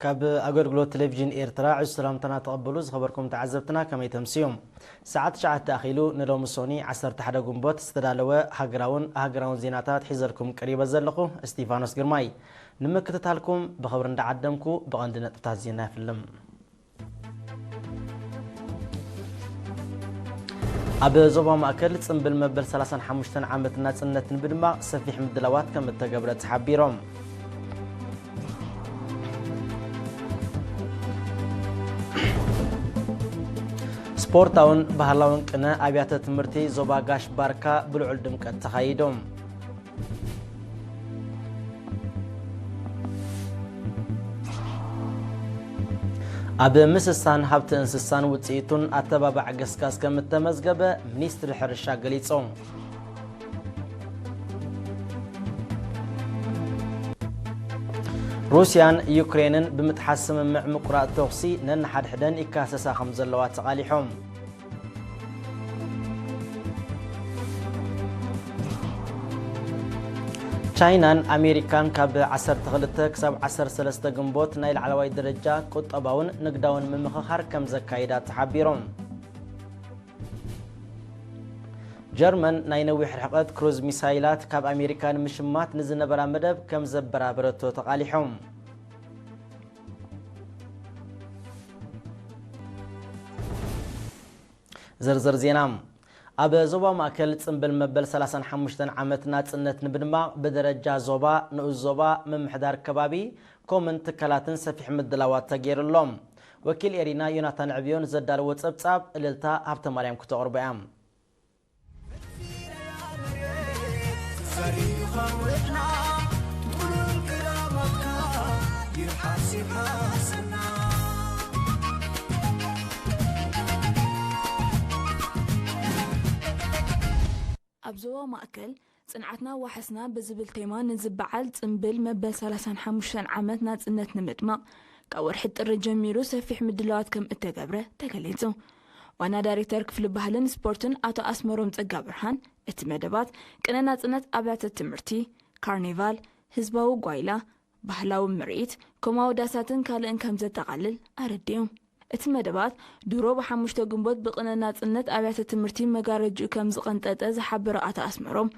ካብ ኣገልግሎት ቴሌቪዥን ኤርትራ ዕዙዝ ሰላምታና ተቐበሉ። ዝኸበርኩም ተዓዘብትና፣ ከመይ ተምስዮም? ሰዓት ትሽዓተ ኣኺሉ፣ ንሎሚ ሶኒ ዓሰርተ ሓደ ግንቦት ዝተዳለወ ሃገራውን ሃገራውን ዜናታት ሒዘልኩም ቀሪበ ዘለኹ እስቲፋኖስ ግርማይ። ንምክትታልኩም ብኽብሪ እንዳዓደምኩ፣ ብቐንዲ ነጥብታት ዜና ይፍልም። ኣብ ዞባ ማእከል ጽምብል መበል ሰላሳን ሓሙሽተን ዓመት ናጽነት ንምድማቕ ሰፊሕ ምድላዋት ከም እተገብረ ተሓቢሮም። ስፖርታውን ባህላውን ቅነ ኣብያተ ትምህርቲ ዞባ ጋሽ ባርካ ብልዑል ድምቀት ተኻይዶም። ኣብ ምስሳን ሃብቲ እንስሳን ውጽኢቱን ኣተባባዕ ገስጋስ ከም እተመዝገበ ሚኒስትሪ ሕርሻ ገሊጹ። ሩስያን ዩክሬንን ብምጥሓስ ስምምዕ ምቁራጽ ተኹሲ ነንሓድሕደን ይካሰሳ ከም ዘለዋ ተቓሊሖም። ቻይናን ኣሜሪካን ካብ ዓሰርተ ክልተ ክሳብ ዓሰርተ ሰለስተ ግንቦት ናይ ላዕለዋይ ደረጃ ቁጠባውን ንግዳውን ምምኽኻር ከም ዘካይዳ ተሓቢሮም። ጀርመን ናይ ነዊሕ ርሕቐት ክሩዝ ሚሳይላት ካብ ኣሜሪካ ንምሽማት ንዝነበራ መደብ ከም ዘበራበረቶ ተቓሊሖም። ዝርዝር ዜና። ኣብ ዞባ ማእከል ጽምብል መበል ሰላሳን ሓሙሽተን ዓመት ናጽነት ንምድማቕ ብደረጃ ዞባ፣ ንኡስ ዞባ፣ ምምሕዳር ከባቢ፣ ኮምን ትካላትን ሰፊሕ ምድላዋት ተገይሩሎም። ወኪል ኤሪና ዮናታን ዕብዮን ዘዳለዎ ጸብጻብ እልልታ ሃብተ ማርያም ክተቕርቦ እያ። ኣብ ዞባ ማእከል ጽንዓትና ዋሕስና ብዝብል ቴማ ንዝበዓል ጽምብል መበል ሰላሳን ሓሙሽተን ዓመት ናጽነት ንምድማቕ ካብ ወርሒ ጥሪ ጀሚሩ ሰፊሕ ምድላዋት ከም እተገብረ ተገሊጹ። ዋና ዳይሬክተር ክፍሊ ባህልን ስፖርትን ኣቶ ኣስመሮም ጸጋብርሃን፣ እቲ መደባት ቅነ ናጽነት ኣብያተ ትምህርቲ፣ ካርኒቫል፣ ህዝባዊ ጓይላ፣ ባህላዊ ምርኢት፣ ኮማዊ ዳሳትን ካልእን ከም ዘጠቓልል ኣረዲኡ። እቲ መደባት ድሮ ብሓሙሽተ ግንቦት ብቅነ ናጽነት ኣብያተ ትምህርቲ መጋረጅኡ ከም ዝቐንጠጠ ዝሓበረ ኣቶ ኣስመሮም፣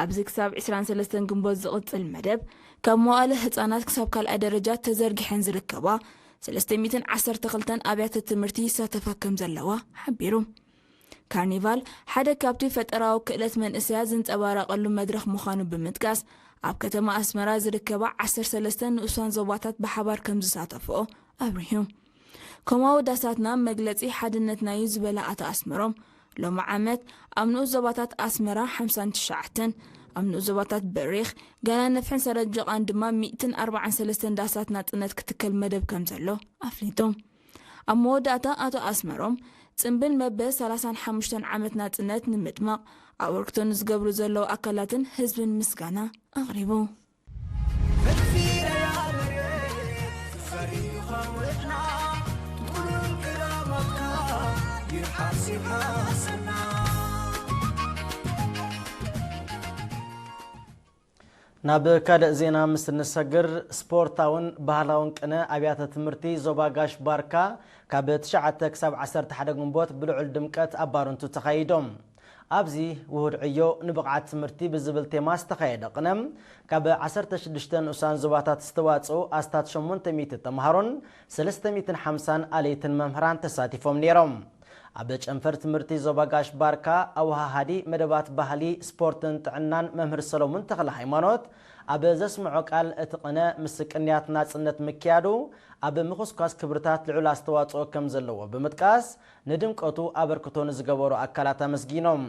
ኣብዚ ክሳብ ዕስራን ሰለስተን ግንቦት ዝቕጽል መደብ፣ ካብ መዋእለ ህጻናት ክሳብ ካልኣይ ደረጃ ተዘርጊሐን ዝርከባ ሰለስተ ሚእትን ዓሰርተ ክልተን ኣብያተ ትምህርቲ ይሳተፋ ከም ዘለዋ ሓቢሩ። ካርኒቫል ሓደ ካብቲ ፈጠራዊ ክእለት መንእሰያት ዝንጸባረቐሉ መድረኽ ምዃኑ ብምጥቃስ፣ ኣብ ከተማ ኣስመራ ዝርከባ ዓሰርተ ሰለስተ ንኡሳን ዞባታት ብሓባር ከም ዝሳተፍኦ ኣብሪሁ። ኮማዊ ዳሳትና መግለጺ ሓድነትና እዩ ዝበለ ኣቶ ኣስመሮም፣ ሎሚ ዓመት ኣብ ንኡስ ዞባታት ኣስመራ ሓምሳን ትሽዓተን፣ ኣብ ንኡስ ዞባታት በሪኽ፣ ጋና፣ ነፍሕን ሰረጀቓን ድማ ሚእትን ኣርባዓን ሰለስተን ዳሳት ናጽነት ክትከል መደብ ከም ዘሎ ኣፍሊጡ። ኣብ መወዳእታ ኣቶ ኣስመሮም፣ ጽምብል መበል ሰላሳን ሓሙሽተን ዓመት ናጽነት ንምድማቕ ኣበርክቶ ንዝገብሩ ዘለዉ ኣካላትን ህዝብን ምስጋና ኣቕሪቡ። ናብ ካልእ ዜና ምስ እንሰግር፣ ስፖርታውን ባህላውን ቅነ ኣብያተ ትምህርቲ ዞባ ጋሽ ባርካ ካብ ትሽዓተ ክሳብ ዓሰርተ ሓደ ግንቦት ብልዑል ድምቀት ኣብ ባረንቱ ተኻይዶም። ኣብዚ ውሁድ ዕዮ ንብቕዓት ትምህርቲ ብዝብል ቴማ ዝተኻየደ ቅነ፣ ካብ ዓሰርተ ሽዱሽተ ንኡሳን ዞባታት ዝተዋጽኡ ኣስታት ሸሞንተ ሚእቲ ተምሃሮን ሰለስተ ሚእትን ሓምሳን ኣለይትን መምህራን ተሳቲፎም ነይሮም። ኣብ ጨንፈር ትምህርቲ ዞባ ጋሽ ባርካ ኣወሃሃዲ መደባት ባህሊ፣ ስፖርትን ጥዕናን መምህር ሰሎሙን ተኽለ ሃይማኖት ኣብ ዘስምዖ ቃል፣ እቲ ቅነ ምስ ቅንያት ናጽነት ምክያዱ ኣብ ምኹስኳስ ክብርታት ልዑል ኣስተዋጽኦ ከም ዘለዎ ብምጥቃስ፣ ንድምቀቱ ኣበርክቶ ንዝገበሩ ኣካላት ኣመስጊኖም።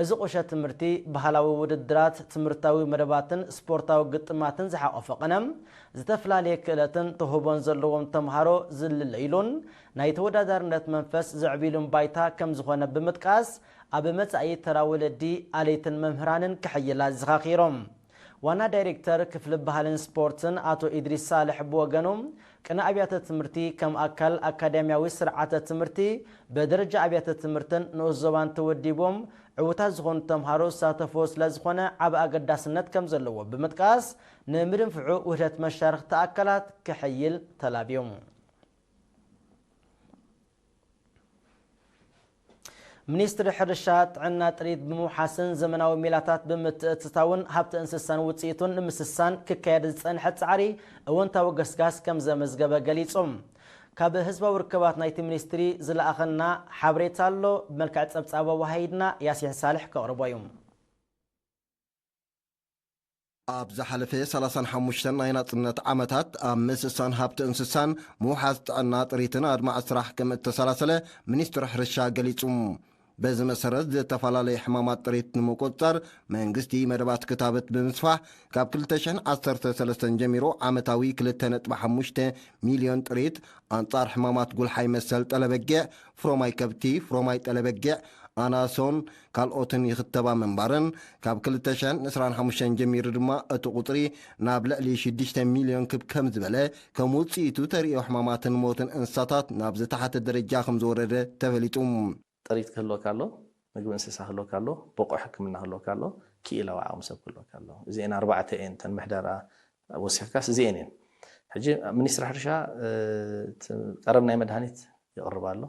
እዚ ቁሸት ትምህርቲ፣ ባህላዊ ውድድራት፣ ትምህርታዊ መደባትን ስፖርታዊ ግጥማትን ዝሓቖፈ ቅነ፣ ዝተፈላለየ ክእለትን ተውህቦን ዘለዎም ተምሃሮ ዝልለይሉን ናይ ተወዳዳርነት መንፈስ ዘዕብይሉን ባይታ ከም ዝኾነ ብምጥቃስ፣ ኣብ መጻኢ ተራ ወለዲ፣ ኣለይትን መምህራንን ክሕይል ኣዘኻኺሮም። ዋና ዳይሬክተር ክፍሊ ባህልን ስፖርትን ኣቶ ኢድሪስ ሳልሕ ብወገኑ፣ ቅነ ኣብያተ ትምህርቲ ከም ኣካል ኣካዳሚያዊ ስርዓተ ትምህርቲ ብደረጃ ኣብያተ ትምህርትን ንኡስ ዞባን ተወዲቦም ዕዉታት ዝኾኑ ተምሃሮ ዝሳተፍዎ ስለ ዝኾነ ዓቢ ኣገዳስነት ከም ዘለዎ ብምጥቃስ ንምድንፍዑ ውህደት መሻርኽቲ ኣካላት ክሕይል ተላብዮም። ሚኒስትሪ ሕርሻ ጥዕና ጥሪት ብምውሓስን ዘመናዊ ሜላታት ብምትእትታውን ሃብቲ እንስሳን ውፅኢቱን ንምስሳን ክካየድ ዝፀንሐ ፃዕሪ እወንታዊ ገስጋስ ከም ዘመዝገበ ገሊፁ። ካብ ህዝባዊ ርክባት ናይቲ ሚኒስትሪ ዝለኣኸና ሓበሬታ ኣሎ፣ ብመልክዕ ፀብፃብ ኣወሃሂድና ያሲን ሳልሕ ከቕርቦ እዩ። ኣብ ዝሓለፈ ሰላሳን ሓሙሽተን ናይ ናጽነት ዓመታት ኣብ ምስሳን ሃብቲ እንስሳን ምውሓስ ጥዕና ጥሪትን ኣድማዒ ስራሕ ከም እተሰላሰለ ሚኒስትሪ ሕርሻ ገሊጹ። በዚ መሰረት ዝተፈላለዩ ሕማማት ጥሪት ንምቁጽጻር መንግስቲ መደባት ክታበት ብምስፋሕ ካብ ክልተ ሽሕን ዓሰርተ ሰለስተን ጀሚሩ ዓመታዊ ክልተ ነጥቢ ሓሙሽተ ሚልዮን ጥሪት ኣንጻር ሕማማት ጉልሓይ መሰል ጠለበጊዕ፣ ፍሮማይ ከብቲ፣ ፍሮማይ ጠለበጊዕ፣ ኣናሶን ካልኦትን ይኽተባ ምንባረን ካብ ክልተ ሽሕን ዕስራን ሓሙሽተን ጀሚሩ ድማ እቲ ቁጽሪ ናብ ልዕሊ ሽዱሽተ ሚልዮን ክብ ከም ዝበለ ከም ውጽኢቱ ተርእዮ ሕማማትን ሞትን እንስሳታት ናብ ዝተሓተ ደረጃ ከም ዝወረደ ተፈሊጡ። ጥሪት ክህልወካ ኣሎ፣ ምግቢ እንስሳ ክህልወካ ኣሎ፣ ብቑዕ ሕክምና ክህልወካ ኣሎ፣ ክኢላዊ ዓቕሚ ሰብ ክህልወካ ኣሎ። እዚኤን ኣርባዕተ እየን እተን ምሕደራ ወሲኽካስ እዚኤን እየን። ሕጂ ሚኒስትሪ ሕርሻ ቀረብ ናይ መድሃኒት ይቕርብ ኣሎ።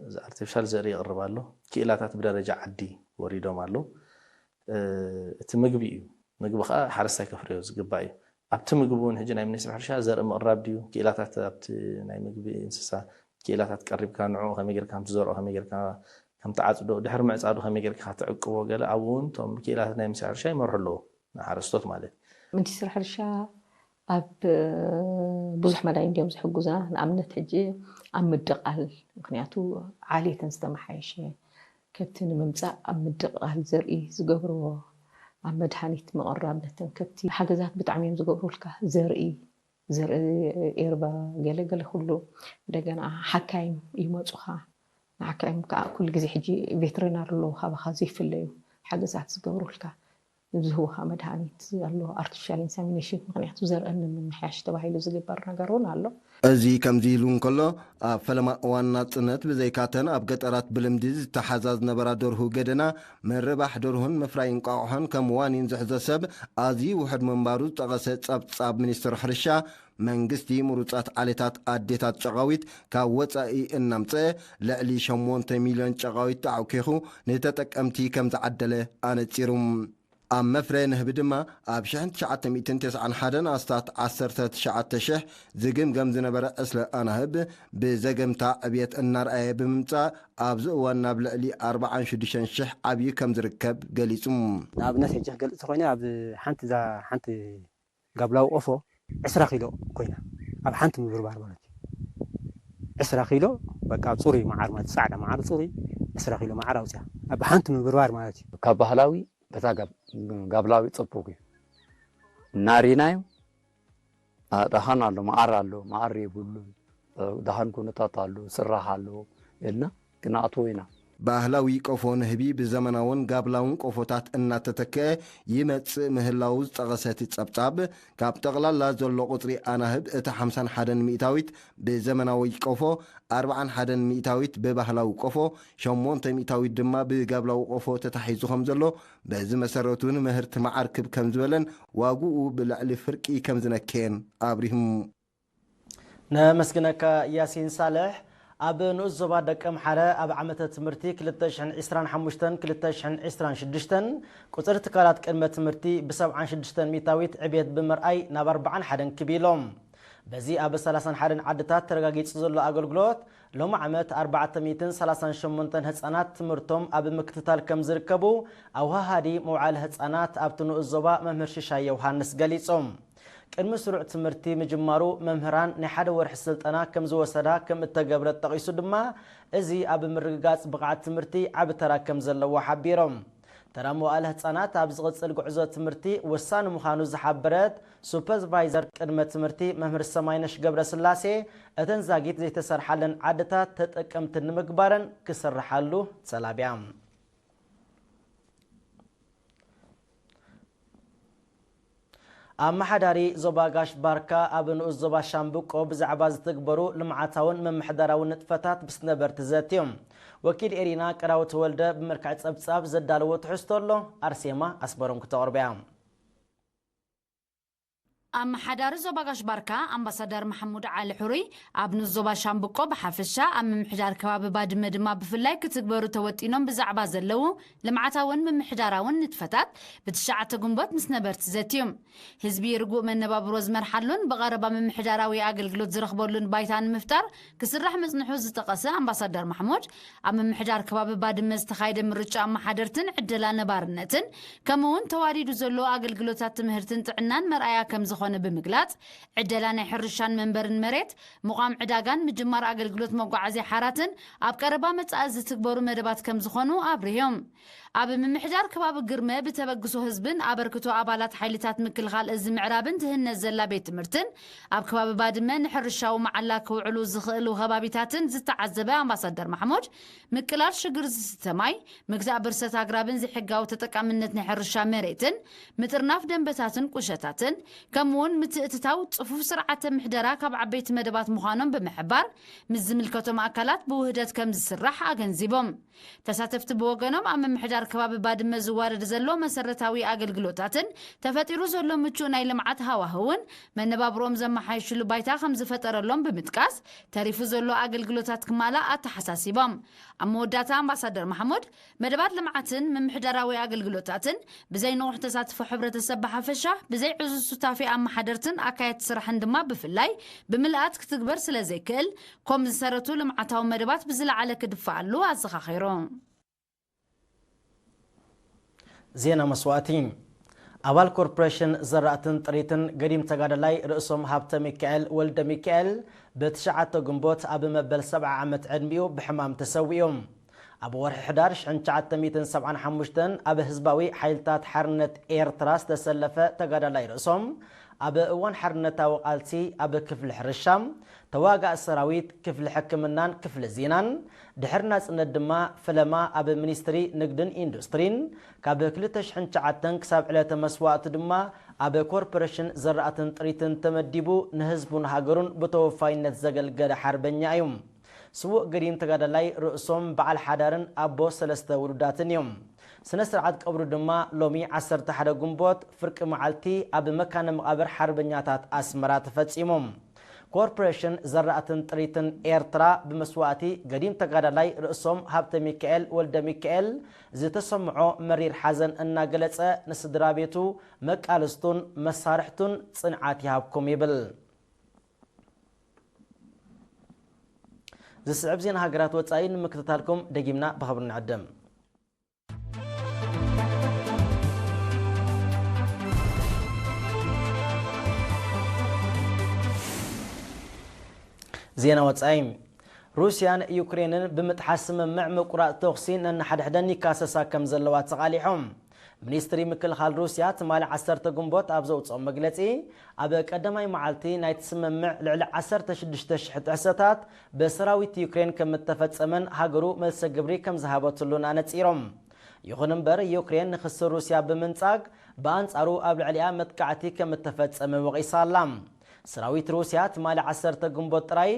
እዚ ኣርቲፊሻል ዘርኢ ይቕርብ ኣሎ። ክኢላታት ብደረጃ ዓዲ ወሪዶም ኣለዉ። እቲ ምግቢ እዩ። ምግቢ ከዓ ሓረስታይ ከፍርዮ ዝግባእ እዩ። ኣብቲ ምግቢ እውን ሕጂ ናይ ሚኒስትሪ ሕርሻ ዘርኢ ምቕራብ ድዩ? ክኢላታት ኣብቲ ናይ ምግቢ እንስሳ ክኢላታት ቀሪብካ ንዕኡ ከመይ ጌርካ ከም ትዘርኦ ከመይ ጌርካ ከም ትዓፅዶ ድሕሪ ምዕፃዱ ከመይ ጌርካ ክትዕቅቦ ገለ ኣብኡ እውን እቶም ክኢላታት ናይ ሚኒስትሪ ሕርሻ ይመርሑ ኣለዉ ንሓረስቶት ማለት እዩ። ሚኒስትሪ ሕርሻ ኣብ ብዙሕ መዳይ እንዲዮም ዝሕጉዙና። ንኣብነት ሕጂ ኣብ ምድቓል፣ ምክንያቱ ዓሌተን ዝተመሓየሸ ከብቲ ንምምፃእ ኣብ ምድቓል ዘርኢ ዝገብርዎ፣ ኣብ መድሃኒት ምቕራብ ነተን ከብቲ ሓገዛት ብጣዕሚ እዮም ዝገብሩልካ። ዘርኢ ዘርኢ ኤርባ ገለ ገለ ኩሉ እንደገና ሓካይም ይመፁኻ። ንሓካይም ከዓ ኩሉ ግዜ ሕጂ ቬትሪናር ኣለዉ ካባኻ ዘይፍለዩ ሓገዛት ዝገብሩልካ። ዝህቡኻ መድሃኒት ኣሎ፣ ኣርቲፊሻል ኢንሰሚኔሽን፣ ምኽንያቱ ዘርአን ንምምሕያሽ ተባሂሉ ዝግበር ነገር እውን ኣሎ። እዚ ከምዚ ኢሉ እንከሎ፣ ኣብ ፈለማ እዋን ናጽነት ብዘይካተን ኣብ ገጠራት ብልምዲ ዝተሓዛ ዝነበራ ደርሁ ገደና፣ ምርባሕ ደርሁን ምፍራይ እንቋቑሖን ከም ዋኒን ዝሕዞ ሰብ ኣዝዩ ውሑድ ምንባሩ ዝጠቐሰ ጸብጻብ ሚኒስትሪ ሕርሻ፣ መንግስቲ ምሩጻት ዓሌታት ኣዴታት ጨቓዊት ካብ ወጻኢ እናምጽአ ልዕሊ ሸሞንተ ሚልዮን ጨቓዊት ኣዕኲኹ ንተጠቀምቲ ከም ዝዓደለ ኣነጺሩ። ኣብ መፍረ ንህቢ ድማ ኣብ ሽሕን ትሽዓተ ሚእትን ተስዓን ሓደን ኣስታት ዓሰርተ ትሽዓተ ሽሕ ዝግምገም ዝነበረ ዕስለ ኣናህብ ብዘገምታ ዕብየት እናርኣየ ብምምጻእ ኣብዚ እዋን ናብ ልዕሊ ኣርብዓን ሽዱሽተን ሽሕ ዓብዩ ከም ዝርከብ ገሊጹ። ንኣብነት ሕጂ ክገልጽ እንተኾይነ ኣብ ሓንቲ እዛ ሓንቲ ጋብላዊ ቆፎ ዕስራ ኪሎ ኮይና ኣብ ሓንቲ ምብርባር ማለት እዩ። ዕስራ ኪሎ በቃ ጽሩይ መዓር ማለት ጻዕዳ መዓር ጽሩይ ዕስራ ኪሎ መዓር ኣውፅያ ኣብ ሓንቲ ምብርባር ማለት እዩ። ካብ ባህላዊ በታ ጋብላዊ ጽቡቅ እዩ እናሪናዩ። ደሃን ኣሎ መዓር ኣሎ መዓር የብሉን። ደሃን ኩነታት ኣሎ ስራሕ ኣሎ ኢልና ክነኣትዎ ኢና። ባህላዊ ቆፎ ንህቢ ብዘመናውን ጋብላውን ቆፎታት እናተተክአ ይመጽእ ምህላዉ ዝጠቐሰ እቲ ጸብጻብ፣ ካብ ጠቕላላ ዘሎ ቁጽሪ ኣናህብ እቲ ሓምሳን ሓደን ሚእታዊት ብዘመናዊ ቆፎ፣ ኣርብዓን ሓደን ሚእታዊት ብባህላዊ ቆፎ፣ ሸሞንተ ሚእታዊት ድማ ብጋብላዊ ቆፎ ተታሒዙ ከም ዘሎ፣ በዚ መሰረቱ ንምህርቲ መዓር ክብ ከም ዝበለን ዋግኡ ብልዕሊ ፍርቂ ከም ዝነከየን ኣብሪሁ። ነመስግነካ ያሲን ሳልሕ። ኣብ ንኡስ ዞባ ደቀምሓረ ኣብ ዓመተ ትምህርቲ ክልተ ሽሕን ዕስራን ሓሙሽተን ክልተ ሽሕን ዕስራን ሽዱሽተን ቁፅሪ ትካላት ቅድመ ትምህርቲ ብሰብዓን ሽዱሽተን ሚእታዊት ዕብየት ብምርኣይ ናብ ኣርብዓን ሓደን ክብ ኢሎም። በዚ ኣብ ሰላሳን ሓደን ዓድታት ተረጋጊፁ ዘሎ ኣገልግሎት ሎሚ ዓመት ኣርባዕተ ሚእትን ሰላሳን ሸሞንተን ህፃናት ትምህርቶም ኣብ ምክትታል ከም ዝርከቡ ኣውሃሃዲ መውዓሊ ህፃናት ኣብቲ ንኡስ ዞባ መምህር ሽሻይ ዮውሃንስ ገሊፆም። ቅድሚ ስሩዕ ትምህርቲ ምጅማሩ መምህራን ናይ ሓደ ወርሒ ስልጠና ከም ዝወሰዳ ከም እተገብረ ጠቒሱ ድማ፣ እዚ ኣብ ምርግጋፅ ብቕዓት ትምህርቲ ዓቢ ተራ ከም ዘለዎ ሓቢሮም። ተራ መዋእለ ህፃናት ኣብ ዝቕፅል ጉዕዞ ትምህርቲ ወሳኒ ምዃኑ ዝሓበረት ሱፐርቫይዘር ቅድመ ትምህርቲ መምህር ሰማይነሽ ገብረስላሴ፣ እተን ዛጊት ዘይተሰርሓለን ዓድታት ተጠቀምቲ ንምግባረን ክስርሓሉ ተላብያ። ኣመሓዳሪ ዞባ ጋሽ ባርካ ኣብ ንኡስ ዞባ ሻምብቆ ብዛዕባ ዝትግበሩ ልምዓታውን ምምሕዳራውን ንጥፈታት ምስ ነበርቲ ዘትዮም። ወኪል ኤሪና ቀዳዊ ተወልደ ብመልክዕ ጸብጻብ ዘዳለዎ ትሕዝቶ ኣሎ፣ ኣርሴማ ኣስመሮም ክተቕርብያ። ኣመሓዳሪ ዞባ ጋሽ ባርካ ኣምባሳደር መሓሙድ ዓሊ ሕሩይ ኣብ ንኡስ ዞባ ሻምብቆ ብሓፈሻ ኣብ ምምሕዳር ከባቢ ባድመ ድማ ብፍላይ ክትግበሩ ተወጢኖም ብዛዕባ ዘለዉ ልምዓታውን ምምሕዳራውን ንጥፈታት ብትሽዓተ ግንቦት ምስ ነበርቲ ዘትዮም። ህዝቢ ርጉእ መነባብሮ ዝመርሓሉን ብቐረባ ምምሕዳራዊ ኣገልግሎት ዝረኽበሉን ባይታ ንምፍጣር ክስራሕ ምጽንሑ ዝጠቐሰ ኣምባሳደር ማሕሙድ፣ ኣብ ምምሕዳር ከባቢ ባድመ ዝተኻየደ ምርጫ ኣመሓደርትን ዕደላ ነባርነትን ከምኡ እውን ተዋዲዱ ዘሎ ኣገልግሎታት ትምህርትን ጥዕናን መርኣያ ከም ዝኾነ ብምግላጽ፣ ዕደላ ናይ ሕርሻን መንበርን መሬት፣ ምቋም ዕዳጋን ምጅማር ኣገልግሎት መጓዓዝያ ሓራትን ኣብ ቀረባ መጻኢ ዝትግበሩ መደባት ከም ዝኾኑ ኣብሪሆም። ኣብ ምምሕዳር ከባቢ ግርመ ብተበግሶ ህዝብን ኣበርክቶ ኣባላት ሓይልታት ምክልኻል እዚ ምዕራብን ትህነጽ ዘላ ቤት ትምህርትን ኣብ ከባቢ ባድመ ንሕርሻዊ መዓላ ክውዕሉ ዝኽእሉ ከባቢታትን ዝተዓዘበ ኣምባሳደር ማሕሙድ፣ ምቅላል ሽግር ዝስተ ማይ፣ ምግዛእ ብርሰት ኣግራብን ዘይሕጋዊ ተጠቃምነት ናይ ሕርሻ መሬትን፣ ምጥርናፍ ደንበታትን ቁሸታትን፣ ከምኡውን ምትእትታው ጽፉፍ ስርዓተ ምሕደራ ካብ ዓበይቲ መደባት ምዃኖም ብምሕባር፣ ምስ ዝምልከቶም ኣካላት ብውህደት ከም ዝስራሕ ኣገንዚቦም። ተሳተፍቲ ብወገኖም ኣብ ምምሕዳር ከባቢ ባድመ ዝዋረድ ዘሎ መሰረታዊ ኣገልግሎታትን ተፈጢሩ ዘሎ ምቹእ ናይ ልምዓት ሃዋህውን መነባብሮኦም ዘመሓይሽሉ ባይታ ከም ዝፈጠረሎም ብምጥቃስ፣ ተሪፉ ዘሎ ኣገልግሎታት ክማላእ ኣተሓሳሲቦም። ኣብ መወዳእታ ኣምባሳደር ማሕሙድ፣ መደባት ልምዓትን ምምሕዳራዊ ኣገልግሎታትን ብዘይ ንቑሕ ተሳትፎ ሕብረተሰብ ብሓፈሻ፣ ብዘይ ዕዙዝ ሱታፌ ኣመሓደርትን ኣካየድቲ ስራሕን ድማ ብፍላይ ብምልኣት ክትግበር ስለ ዘይክእል፣ ኮም ዝሰረቱ ልምዓታዊ መደባት ብዝለዓለ ክድፈኣሉ ኣዘኻኺሩ። ዜና መስዋእቲ። ኣባል ኮርፖሬሽን ዘራእትን ጥሪትን ገዲም ተጋዳላይ ርእሶም ሃብተ ሚካኤል ወልደ ሚካኤል ብትሽዓተ ግንቦት ኣብ መበል ሰብዓ ዓመት ዕድሚኡ ብሕማም ተሰዊኡ። ኣብ ወርሒ ሕዳር ሽሕን ትሽዓተ ሚእትን ሰብዓን ሓሙሽተን ኣብ ህዝባዊ ሓይልታት ሓርነት ኤርትራ ዝተሰለፈ ተጋዳላይ ርእሶም፣ ኣብ እዋን ሓርነታዊ ቃልሲ ኣብ ክፍሊ ሕርሻ፣ ተዋጋእ ሰራዊት፣ ክፍሊ ሕክምናን ክፍሊ ዜናን፣ ድሕሪ ናጽነት ድማ ፈለማ ኣብ ሚኒስትሪ ንግድን ኢንዱስትሪን፣ ካብ ክልተ ሽሕን ትሽዓተን ክሳብ ዕለተ መስዋእቱ ድማ ኣብ ኮርፖሬሽን ዘራእትን ጥሪትን ተመዲቡ ንህዝቡን ሃገሩን ብተወፋይነት ዘገልገለ ሓርበኛ እዩ። ስዉእ ገዲም ተጋዳላይ ርእሶም በዓል ሓዳርን ኣቦ ሰለስተ ውሉዳትን እዮም። ስነ ስርዓት ቀብሩ ድማ ሎሚ ዓሰርተ ሓደ ግንቦት ፍርቂ መዓልቲ ኣብ መካነ መቓብር ሓርበኛታት ኣስመራ ተፈጺሙ። ኮርፖሬሽን ዘራእትን ጥሪትን ኤርትራ ብመስዋእቲ ገዲም ተጋዳላይ ርእሶም ሃብተ ሚካኤል ወልደ ሚካኤል ዝተሰምዖ መሪር ሓዘን እናገለጸ፣ ንስድራ ቤቱ፣ መቃልስቱን መሳርሕቱን ጽንዓት ይሃብኩም ይብል። ዝስዕብ ዜና ሃገራት ወጻኢ ንምክትታልኩም ደጊምና ብኽብሪ ንዕድም። ዜና ወጻኢ። ሩስያን ዩክሬንን ብምጥሓስ ስምምዕ ምቁራጽ ተኹሲ ነንሓድሕደን ይካሰሳ ከም ዘለዋ ተቓሊሖም። ሚኒስትሪ ምክልኻል ሩስያ ትማሊ ዓሰርተ ግንቦት ኣብ ዘውጽኦ መግለጺ፣ ኣብ ቀዳማይ መዓልቲ ናይቲ ስምምዕ ልዕሊ ዓሰርተ ሽዱሽተ ሽሕ ጥሕሰታት ብሰራዊት ዩክሬን ከም እተፈጸመን ሃገሩ መልሰ ግብሪ ከም ዝሃበትሉን ኣነጺሮም። ይኹን እምበር፣ ዩክሬን ንክሲ ሩስያ ብምንጻግ፣ ብኣንጻሩ ኣብ ልዕሊኣ መጥቃዕቲ ከም እተፈጸመ ወቒሳ ኣላ። ሰራዊት ሩስያ ትማሊ ዓሰርተ ግንቦት ጥራይ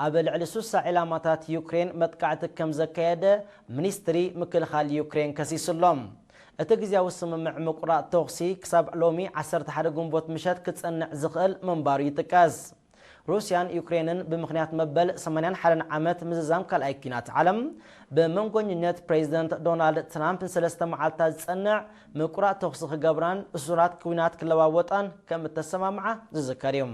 ኣብ ልዕሊ ሱሳ ዒላማታት ዩክሬን መጥቃዕቲ ከም ዘካየደ ሚኒስትሪ ምክልኻል ዩክሬን ከሲሱ ኣሎ። እቲ ግዝያዊ ስምምዕ ምቁራጽ ተኹሲ ክሳብ ሎሚ ዓሰርተ ሓደ ግንቦት ምሸት ክጸንዕ ዝኽእል ምንባሩ ይጥቀስ። ሩስያን ዩክሬንን ብምኽንያት መበል ሰማንያን ሓደን ዓመት ምዝዛም ካልኣይ ኲናት ዓለም፣ ብመንጎኝነት ፕሬዚደንት ዶናልድ ትራምፕ ንሰለስተ መዓልታት ዝጸንዕ ምቁራጽ ተኹሲ ክገብራን እሱራት ኲናት ክለዋወጣን ከም እተሰማምዓ ዝዝከር እዩ።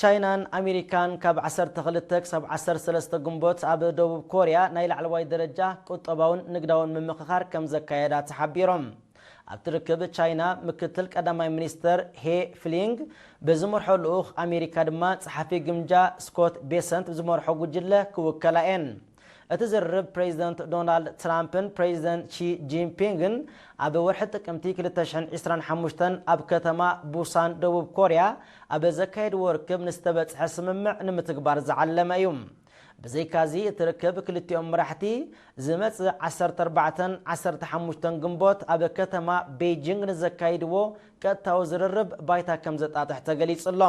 ቻይናን ኣሜሪካን ካብ ዓሰርተ ክልተ ክሳብ ዓሰርተ ሰለስተ ግንቦት ኣብ ደቡብ ኮርያ ናይ ላዕለዋይ ደረጃ ቁጠባውን ንግዳውን ምምኽኻር ከም ዘካየዳ ተሓቢሮም። ኣብቲ ርክብ ቻይና ምክትል ቀዳማይ ሚኒስተር ሄ ፍሊንግ ብዝመርሖ ልኡኽ፣ ኣሜሪካ ድማ ጸሓፊ ግምጃ ስኮት ቤሰንት ብዝመርሖ ጉጅለ ክውከላ እየን። እቲ ዝርርብ ፕሬዚደንት ዶናልድ ትራምፕን ፕሬዚደንት ሺ ጂንፒንግን ኣብ ወርሒ ጥቅምቲ ክልተ ሽሕን ዕስራን ሓሙሽተን ኣብ ከተማ ቡሳን ደቡብ ኮርያ ኣብ ዘካየድዎ ርክብ ንዝተበጽሐ ስምምዕ ንምትግባር ዝዓለመ እዩ። ብዘይካዚ እቲ ርክብ ክልቲኦም መራሕቲ ዝመጽእ ዓሰርተ ኣርባዕተን ዓሰርተ ሓሙሽተን ግንቦት ኣብ ከተማ ቤጂንግ ንዘካይድዎ ቀጥታዊ ዝርርብ ባይታ ከም ዘጣጥሕ ተገሊጹ ኣሎ።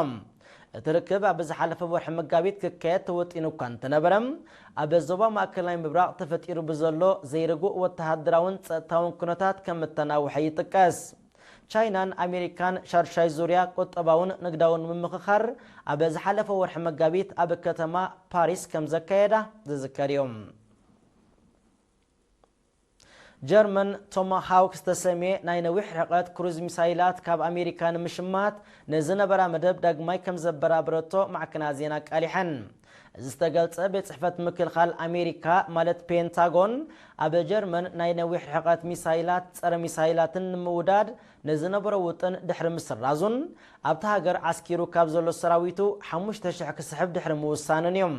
እቲ ርክብ ኣብ ዝሓለፈ ወርሒ መጋቢት ክካየድ ተወጢኑ እኳ እንተነበረ፣ ኣብ ዞባ ማእከላይ ምብራቕ ተፈጢሩ ብዘሎ ዘይርጉእ ወተሃደራውን ጸጥታውን ኩነታት ከም እተናውሐ ይጥቀስ። ቻይናን ኣሜሪካን ሻድሻይ ዙርያ ቁጠባውን ንግዳውን ምምኽኻር ኣብ ዝሓለፈ ወርሒ መጋቢት ኣብ ከተማ ፓሪስ ከም ዘካየዳ ዝዝከር እዩ። ጀርመን ቶማሃውክ ዝተሰምየ ናይ ነዊሕ ርሕቀት ክሩዝ ሚሳይላት ካብ ኣሜሪካ ንምሽማት ንዝነበራ መደብ ዳግማይ ከም ዘበራበረቶ ማዕከናት ዜና ኣቃሊሐን። እዚ ዝተገልጸ ቤት ጽሕፈት ምክልኻል ኣሜሪካ ማለት ፔንታጎን ኣብ ጀርመን ናይ ነዊሕ ርሕቀት ሚሳይላት ጸረ ሚሳይላትን ንምውዳድ ንዝነበሮ ውጥን ድሕሪ ምስራዙን ኣብታ ሃገር ዓስኪሩ ካብ ዘሎ ሰራዊቱ ሓሙሽተ ሽሕ ክስሕብ ድሕሪ ምውሳኑን እዮም።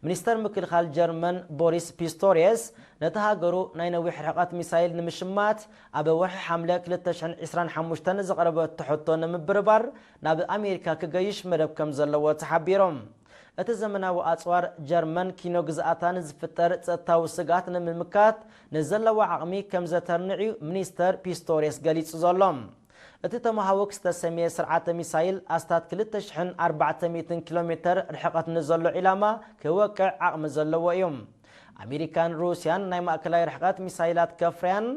ሚኒስተር ምክልኻል ጀርመን ቦሪስ ፒስቶሪየስ ነቲ ሃገሩ ናይ ነዊሕ ርሕቐት ሚሳይል ንምሽማት ኣብ ወርሒ ሓምለ ክልተ ሽሕን ዕስራን ሓሙሽተን ዘቕረበቶ ሕቶ ንምብርባር ናብ ኣሜሪካ ክገይሽ መደብ ከም ዘለዎ ተሓቢሮም። እቲ ዘመናዊ ኣጽዋር ጀርመን ኪኖ ግዝኣታ ንዝፍጠር ጸጥታዊ ስግኣት ንምምካት ንዘለዋ ዓቕሚ ከም ዘተርንዕ እዩ ሚኒስተር ፒስቶሪየስ ገሊጹ ዘሎ። እቲ ተማሃውክ ዝተሰምየ ስርዓተ ሚሳይል ኣስታት ክልተ ሽሕን ኣርባዕተ ሚእትን ኪሎ ሜተር ርሕቐት ንዘሎ ዒላማ ክወቅዕ ዓቕሚ ዘለዎ እዩ። ኣሜሪካን ሩስያን ናይ ማእከላይ ርሕቐት ሚሳይላት ከፍርያን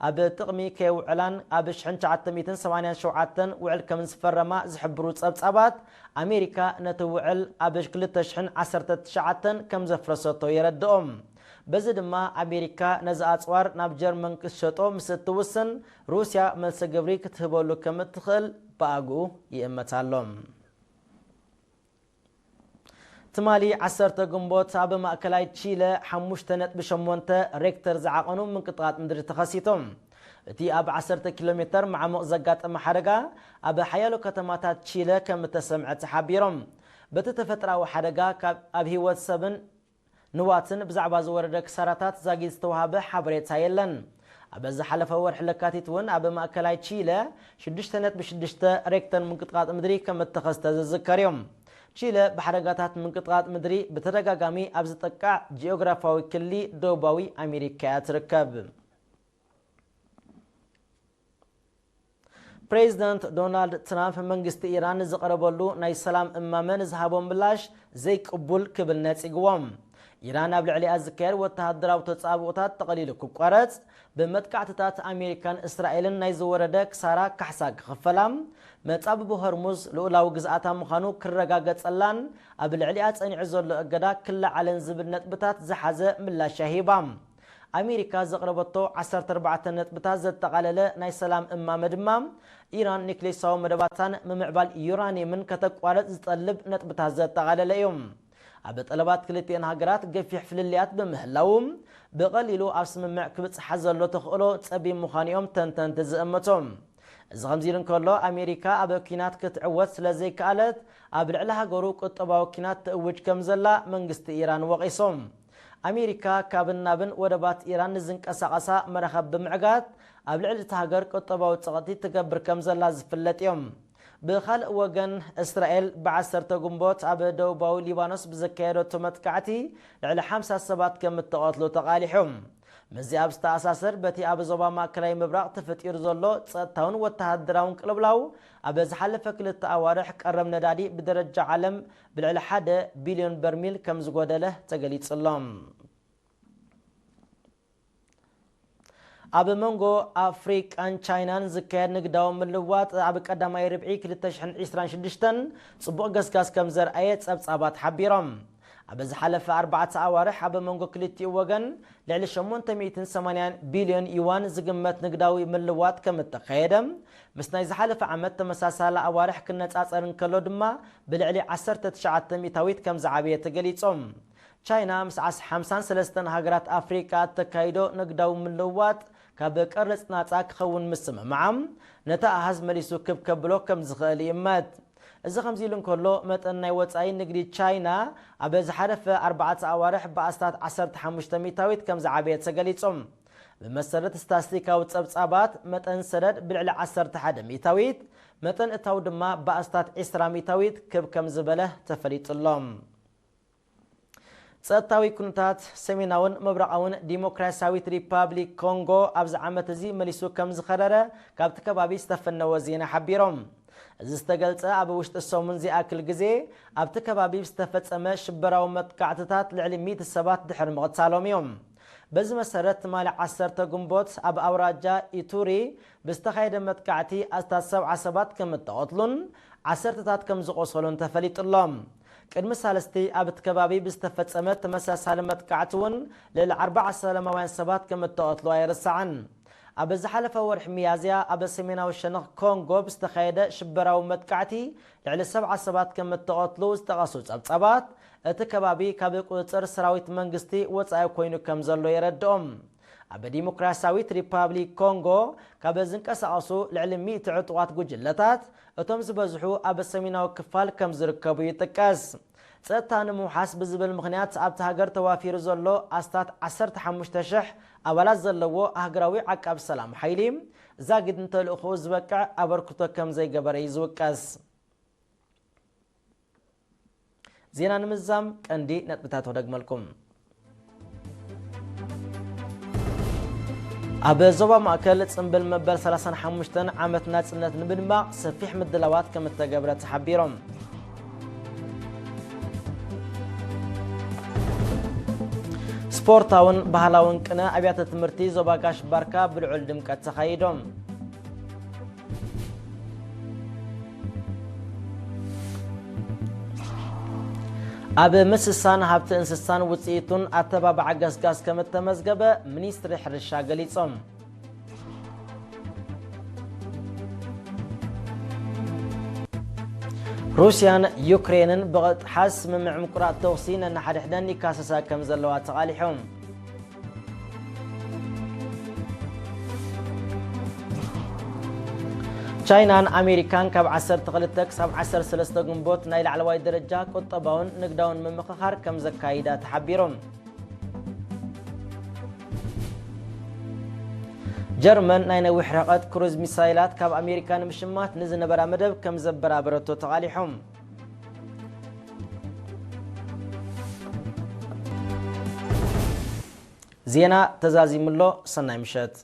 ኣብ ጥቕሚ ከየውዕላን ኣብ ሽሕን ትሽዓተ ሚእትን ሰማንያን ሸውዓተን ውዕል ከም ዝፈረማ ዝሕብሩ ጸብጻባት፣ ኣሜሪካ ነቲ ውዕል ኣብ ክልተ ሽሕን ዓሰርተ ትሽዓተን ከም ዘፍረሰቶ የረድኦም። በዚ ድማ ኣሜሪካ ነዚ ኣጽዋር ናብ ጀርመን ክትሸጦ ምስ እትውስን፣ ሩስያ መልሰ ግብሪ ክትህበሉ ከም እትኽእል ብኣግኡ ይእመት ኣሎ። ትማሊ ዓሰርተ ግንቦት ኣብ ማእከላይ ቺለ ሓሙሽተ ነጥቢ ሸሞንተ ሬክተር ዝዓቐኑ ምንቅጥቓጥ ምድሪ ተኸሲቱ። እቲ ኣብ ዓሰርተ ኪሎ ሜተር ማዕሙቕ ዘጋጠመ ሓደጋ ኣብ ሓያሎ ከተማታት ቺለ ከም እተሰምዐ ተሓቢሮም። በቲ ተፈጥራዊ ሓደጋ ካብ ኣብ ህይወት ሰብን ንዋትን ብዛዕባ ዝወረደ ክሳራታት ዛጊት ዝተዋሃበ ሓበሬታ የለን። ኣብ ዝሓለፈ ወርሒ ለካቲት እውን ኣብ ማእከላይ ቺለ ሽዱሽተ ነጥቢ ሽዱሽተ ሬክተር ምንቅጥቃጥ ምድሪ ከም እተኸስተ ዝዝከር እዩ። ቺለ ብሓደጋታት ምንቅጥቃጥ ምድሪ ብተደጋጋሚ ኣብ ዝጠቃዕ ጂኦግራፊያዊ ክሊ ደቡባዊ ኣሜሪካ እያ ትርከብ። ፕሬዚደንት ዶናልድ ትራምፕ መንግስቲ ኢራን ንዝቐረበሉ ናይ ሰላም እማመ ንዝሃቦ ምላሽ ዘይቅቡል ክብል ነጺግዎ። ኢራን ኣብ ልዕሊኣ ዝካየድ ወተሃደራዊ ተጻብኦታት ጠቕሊሉ ክቋረጽ፣ ብመጥቃዕትታት ኣሜሪካን እስራኤልን ናይ ዝወረደ ክሳራ ካሕሳ ክኽፈላ፣ መጻብቦ ሆርሙዝ ልኡላዊ ግዝኣታ ምዃኑ ክረጋገጸላን ኣብ ልዕሊኣ ጸኒዑ ዘሎ እገዳ ክለዓልን ዝብል ነጥብታት ዝሓዘ ምላሽ እያ ሂባ። ኣሜሪካ ዘቕረበቶ ዓሰርተ ኣርባዕተ ነጥብታት ዘጠቓለለ ናይ ሰላም እማመ ድማ፣ ኢራን ኒክሌሳዊ መደባታን ምምዕባል ዩራኒየምን ከተቋርጽ ዝጠልብ ነጥብታት ዘጠቓለለ እዩ። ኣብ ጠለባት ክልቲኤን ሃገራት ገፊሕ ፍልልያት ብምህላዉ፣ ብቐሊሉ ኣብ ስምምዕ ክብጽሓ ዘሎ ተኽእሎ ጸቢብ ምዃኑ እዮም ተንተንቲ ዝእምቱ። እዚ ከምዚ ኢሉ እንከሎ፣ ኣሜሪካ ኣብ ኲናት ክትዕወት ስለ ዘይከኣለት፣ ኣብ ልዕሊ ሃገሩ ቁጠባዊ ኲናት ትእውጅ ከም ዘላ መንግስቲ ኢራን ወቒሱ። ኣሜሪካ ካብን ናብን ወደባት ኢራን ንዝንቀሳቐሳ መራኸብ ብምዕጋት፣ ኣብ ልዕሊ እታ ሃገር ቁጠባዊ ጸቕጢ ትገብር ከም ዘላ ዝፍለጥ እዮም። ብኻልእ ወገን፣ እስራኤል ብዓሰርተ ግንቦት ኣብ ደቡባዊ ሊባኖስ ብዘካየደቶ መጥቃዕቲ ልዕሊ ሓምሳ ሰባት ከም እተቐትሉ ተቓሊሑ። ምስዚ ኣብ ዝተኣሳሰር፣ በቲ ኣብ ዞባ ማእከላይ ምብራቕ ተፈጢሩ ዘሎ ጸጥታውን ወተሃደራውን ቅልውላው፣ ኣብ ዝሓለፈ ክልተ ኣዋርሕ ቀረብ ነዳዲ ብደረጃ ዓለም ብልዕሊ ሓደ ቢልዮን በርሚል ከም ዝጎደለ ተገሊጹ ኣሎ። ኣብ መንጎ ኣፍሪቃን ቻይናን ዝካየድ ንግዳዊ ምልዋጥ ኣብ ቀዳማይ ርብዒ ክልተ ሽሕን ዕስራን ሽዱሽተን ጽቡቕ ገስጋስ ከም ዘርኣየ ጸብጻባት ሓቢሮም። ኣብ ዝሓለፈ ኣርባዕተ ኣዋርሕ ኣብ መንጎ ክልቲኡ ወገን ልዕሊ ሸሞንተ ሚእትን ሰማንያን ቢልዮን ዩዋን ዝግመት ንግዳዊ ምልዋጥ ከም እተኻየደ፣ ምስ ናይ ዝሓለፈ ዓመት ተመሳሳሊ ኣዋርሕ ክነጻጸር እንከሎ ድማ ብልዕሊ ዓሰርተ ትሽዓተ ሚእታዊት ከም ዝዓበየ ተገሊጾም። ቻይና ምስ ዓስ-፣ ሓምሳን ሰለስተን ሃገራት ኣፍሪቃ እተካይዶ ንግዳዊ ምልውዋጥ ካብ ቀረጽ ናጻ ክኸውን ምስምምዓ፣ ነቲ ኣሃዝ መሊሱ ክብ ከብሎ ከም ዝኽእል ይእመት። እዚ ከምዚ ኢሉ እንከሎ፣ መጠን ናይ ወጻኢ ንግዲ ቻይና ኣብ ዝሓለፈ ኣርባዕተ ኣዋርሕ ብኣስታት ዓሰርተ ሓሙሽተ ሚእታዊት ከም ዝዓበየ ተገሊጹ። ብመሰረት ስታስቲካዊ ጸብጻባት፣ መጠን ሰደድ ብልዕሊ ዓሰርተ ሓደ ሚእታዊት፣ መጠን እታው ድማ ብኣስታት ዕስራ ሚእታዊት ክብ ከም ዝበለ ተፈሊጡ ኣሎ። ጸጥታዊ ኩነታት ሰሜናውን ምብራቓውን ዲሞክራሲያዊት ሪፓብሊክ ኮንጎ ኣብዚ ዓመት እዚ መሊሱ ከም ዝኸረረ ካብቲ ከባቢ ዝተፈነወ ዜና ሓቢሮም። እዚ ዝተገልጸ ኣብ ውሽጢ ሰሙን ዝኣክል ግዜ ኣብቲ ከባቢ ዝተፈጸመ ሽበራዊ መጥቃዕትታት ልዕሊ ሚእቲ ሰባት ድሕሪ ምቕታሎም እዮም። በዚ መሰረት ትማሊ ዓሰርተ ግንቦት ኣብ ኣውራጃ ኢቱሪ ብዝተኻየደ መጥቃዕቲ ኣስታት ሰብዓ ሰባት ከም እተቐትሉን ዓሰርተታት ከም ዝቖሰሉን ተፈሊጡሎም። ቅድሚ ሳልስቲ ኣብ እቲ ከባቢ ብዝተፈጸመ ተመሳሳሊ መጥቃዕቲ እውን ልዕሊ ኣርባዓ ሰላማውያን ሰባት ከም እተቐትሉ ኣይርሳዕን። ኣብ ዝሓለፈ ወርሒ ሚያዝያ ኣብ ሰሜናዊ ሸነኽ ኮንጎ ብዝተኻየደ ሽበራዊ መጥቃዕቲ ልዕሊ ሰብዓ ሰባት ከም እተቐትሉ ዝጠቐሱ ጸብጻባት፣ እቲ ከባቢ ካብ ቁጽጽር ሰራዊት መንግስቲ ወጻኢ ኮይኑ ከም ዘሎ የረድኦም። ኣብ ዲሞክራሲያዊት ሪፓብሊክ ኮንጎ ካብ ዝንቀሳቐሱ ልዕሊ ሚእቲ ዕጡቓት ጉጅለታት፣ እቶም ዝበዝሑ ኣብ ሰሜናዊ ክፋል ከም ዝርከቡ ይጥቀስ። ጸጥታ ንምውሓስ ብዝብል ምኽንያት ኣብቲ ሃገር ተዋፊሩ ዘሎ ኣስታት ዓሰርተ ሓሙሽተ ሽሕ ኣባላት ዘለዎ ኣህግራዊ ዓቃብ ሰላም ሓይሊ፣ ዛጊድ ንተልእኾኡ ዝበቅዕ ኣበርክቶ ከም ዘይገበረ እዩ ዝውቀስ። ዜና ንምዛም ቀንዲ ነጥብታት ክደግመልኩም። ኣብ ዞባ ማእከል ጽምብል መበል ሰላሳን ሓሙሽተን ዓመት ናጽነት ንምድማቕ ሰፊሕ ምድላዋት ከም እተገብረ ተሓቢሮም። ስፖርታውን ባህላውን ቅነ ኣብያተ ትምህርቲ ዞባ ጋሽ ባርካ ብልዑል ድምቀት ተኻይዶም። ኣብ ምስሳን ሃብቲ እንስሳን ውጽኢቱን ኣተባባዓ ገስጋስ ከም እተመዝገበ ሚኒስትሪ ሕርሻ ገሊጾም። ሩስያን ዩክሬንን ብቕጥሓ ስምምዕ ምቁራጽ ተኹሲ ነንሓድሕደን ይካሰሳ ከም ዘለዋ ተቓሊሖም። ቻይናን ኣሜሪካን ካብ ዓሰርተ ክልተ ክሳብ ዓሰርተ ሰለስተ ግንቦት ናይ ላዕለዋይ ደረጃ ቁጠባውን ንግዳውን ምምኽኻር ከም ዘካይዳ ተሓቢሮም። ጀርመን ናይ ነዊሕ ርሕቀት ክሩዝ ሚሳይላት ካብ ኣሜሪካ ንምሽማት ንዝነበራ መደብ ከም ዘበራበረቶ ተቓሊሖም። ዜና ተዛዚሙ ኣሎ። ሰናይ ምሸት።